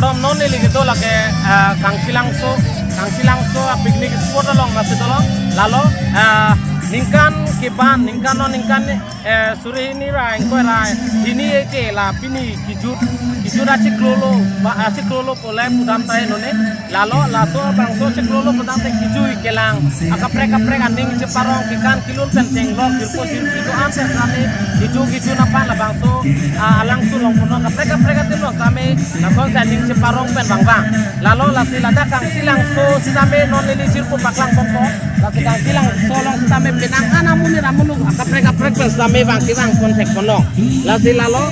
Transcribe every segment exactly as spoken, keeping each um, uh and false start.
Tom non neli kedo lake, ah, Kangsilangso, Kangsilangso a picnic spot along lasi dolo, lalo, ah, ningkan keban, ningkan non ningkan, eh, suri hini ra ingkoi ra hini eke la pini kejut, kejut achiklo lo, ba achiklo lo pule pudam tahai none, lalo laso bangso chiklo lo pudam te kejui kelang, akaprek kaprek aning cheparong kekan kelun pen chenglok jirpo jirpi do-an pen sitame, keju keju napan labangso, ah, alangsun along puno kaprek kaprek adim lo sitame, lason si aning cheparong pen vangvang. Lalo lasi ladak Kangsilangso sitame non neli jirpo paklang bongko. Lasi Kangsilangso along sitame penang an amonit amonit akaprek kaprek pen sitame vang kevang pon thek ponlong. Lasi lalo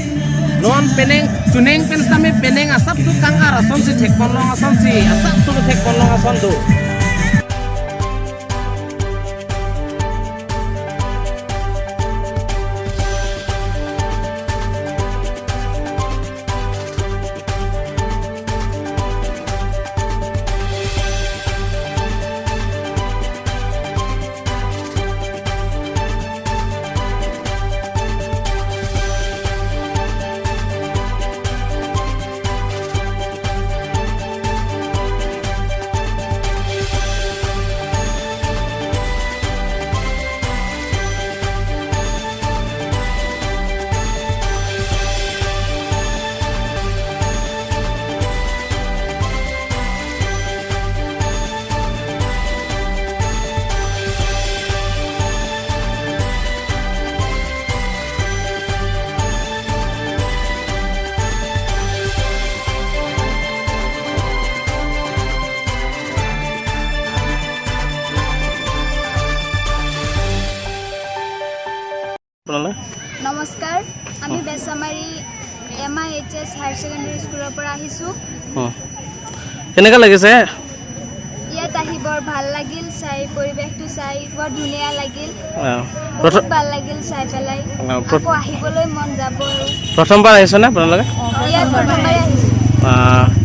non penang chuning pen sitame penang asap su kang-ar asonsi thek ponlong asonsi asap su thek ponlong ason do. আপোনালোক? নমস্কাৰ, আমি অ। Bechamari M I H S higher secondary স্কুলৰ পৰা আহিছোঁ। অ। কেনেকা লাগিছে? ইয়াত আহি বৰ ভাল লাগিল চাই, পৰিৱেশটো চাই বৰ ধুনীয়া লাগিল। অ। বহুত প্ৰথম ভাল লাগিল চাই পেলাই। অ, প্ৰ- আকৌ আহিবলৈ মন যাব আৰু। প্ৰথমবাৰ আহিছেনে আপোনালোকে? ইয়াত প্ৰথমবাৰ আহিছোঁ। অ,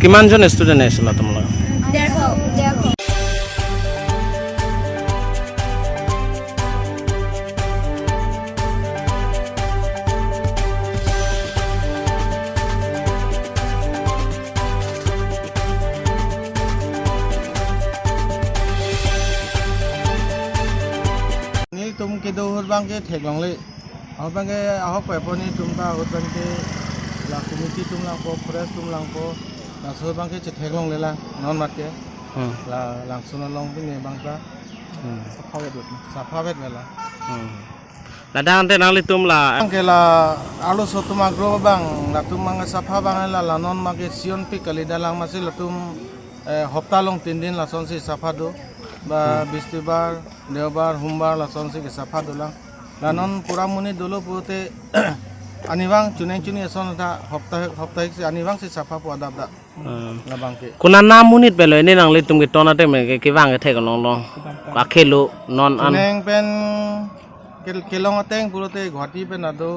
কিমানজন ষ্টুডেণ্ট আহিছিলা তোমালোকে? ডেৰশ। ডেৰশ। Nelitum kedo ahut abangke theklongle. Ahut abangke ahok pai po nelitum ta ahut abangke la committee atum langpo, forest atum langpo, laso ahut abangke chetheklongle lang, non mat ke. Hmm. La langsun along pine abang ta. Hmm. Sapha vet vet. Sapha vet vet la. Hmm. Ladak ante nanglitum la. Abangke la arloso atum agro abang, latum abang sapha abang la, la non abangke sionpik kali dalang masi latum, eh, hopta along tin din lasonsi sapha do. Ba Hmm. Bistibar, Deobar, Humbar lasonsi kesapha dolang. La non pura monit dolo pulote arnivang chuning chuning ason ta hopta, hopta hik si arnivang si sapha po adap da. Hmm. Labangke. Konat amonit pen lo ini nanglitum keton atum ke, kevang kethek along lo. Akhelo non an. Chuning pen ke-, kelong ateng pulote Guwahati pen ado,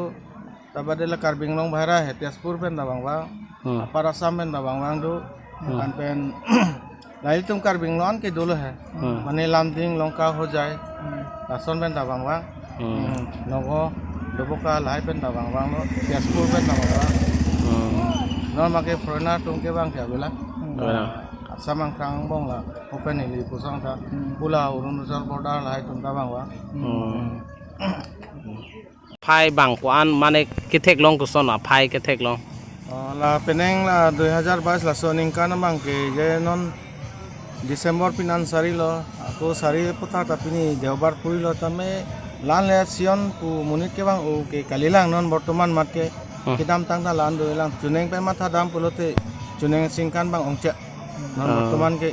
tabade la Karbi Anglong bahira he, Tezpur pen ta vangvang. Hmm. Upper Assam pen ta vangvang do. Hmm. An pen la ilitum Karbi Anglong an ke dolo he. Hmm. Mane Lumding, Lanka, Hojai. Hmm. Lason pen ta vangvang. Hmm. Hmm. Nagaon, Doboka lahai pen ta vangvang lo. Tezpur pen ta vangvang. Hmm. Non abangke foreigner atum kevang ke avela. Hmm. Avela. Assam angkang angbong la open ili pusong ta. Hmm. Pu la Arunachal border lahai atum ta vangvang. Hmm. Hmm. Aphai abang ko-an mane ketheklong koson aphai ketheklong. Oh, la penang la dui hajar bais laso aningkan abangke je non December pinan sari lo, ako sari puthot ta pini Deobar pui lo tame la-an le sion pu monit kevang-o ke kalilang non bortoman mat ke. Hmm. Kedamtang ta la-an dolang chuning pen matha dam pulote chuning aningkan abang ongchot non Ah. bortoman ke.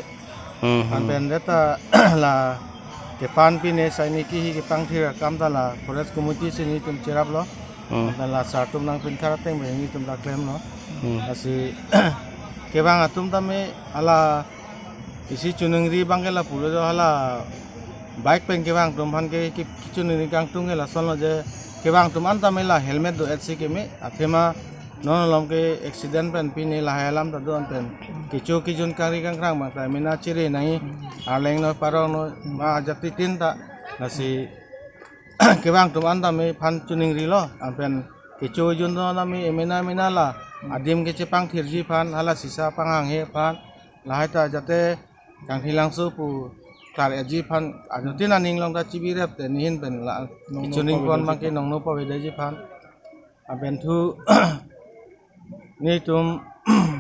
Hmm, hmm. An pen deta la kepan pine saini kihi kepangthir akam ta la forest committee si nelitum cherap lo. Hmm. An pen la sar atum nangpinthar ateng pen nelitum ta klem lo. Hmm. Lasi kevang atum tame hala isi chuningri abangke la pulo jo hala bike pen kevang atum aphan ke ki, ki chuningri kangtung ke lason lo je kevang atum an tame la helmet do-et si keme athema non along ke accident pen pini lahai alam ta do an pen. Kecho kejun kangri kangkrang abang ta mena chiri nangji arleng noi parong noi ma ajat titin ta lasi kevang atum an tame aphan chuningri lo an pen kecho kejun do nami emena mena la adim kechepangthirji aphan, hala sisa panghanghe aphan, lahai ta jate Kangthilangso pu klar-etji aphan, anutin aning along ta chibirep te nehin pen la, nongno kechoningpon pavedetji abangke aphan. Nongno pavedetji aphan. Lapen thu netum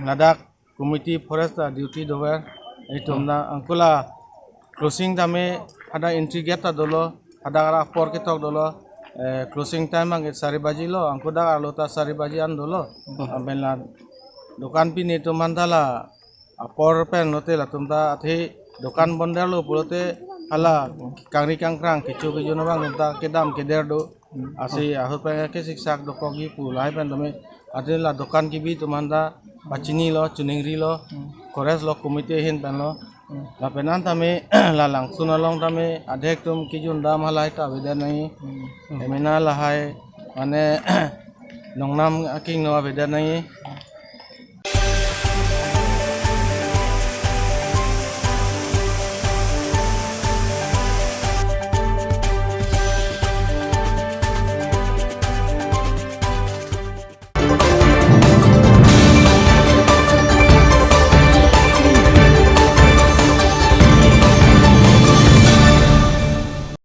ladak committee forest ta duty dover, netum Hmm. na angkula closing tame hadak entry gate ta dolo, hadak ra apor ketok dolo, eh, closing time abangke sari baji lo, angko dak arlo ta sari baji an dolo. Hmm. Lapen la dokan pini atum aphan ta la apor pen lote latum ta athe dokan bondar lo pulote hala kangri kangkrang kecho kejun abang ta kedam keder do. Hmm. Lasi ahut pen kesiksak dokokji pu lahai pen tame athe la dokan kebi atum aphan ta pachini lo, choningri lo, Hmm. forest lo committee ahin pen lo. Hmm. Lapen an tame la Langsun along tame adhek atum kejun dam halahai ta avedet nangji. Hmm. Emena lahai mane nongnam akingno avedet nangji.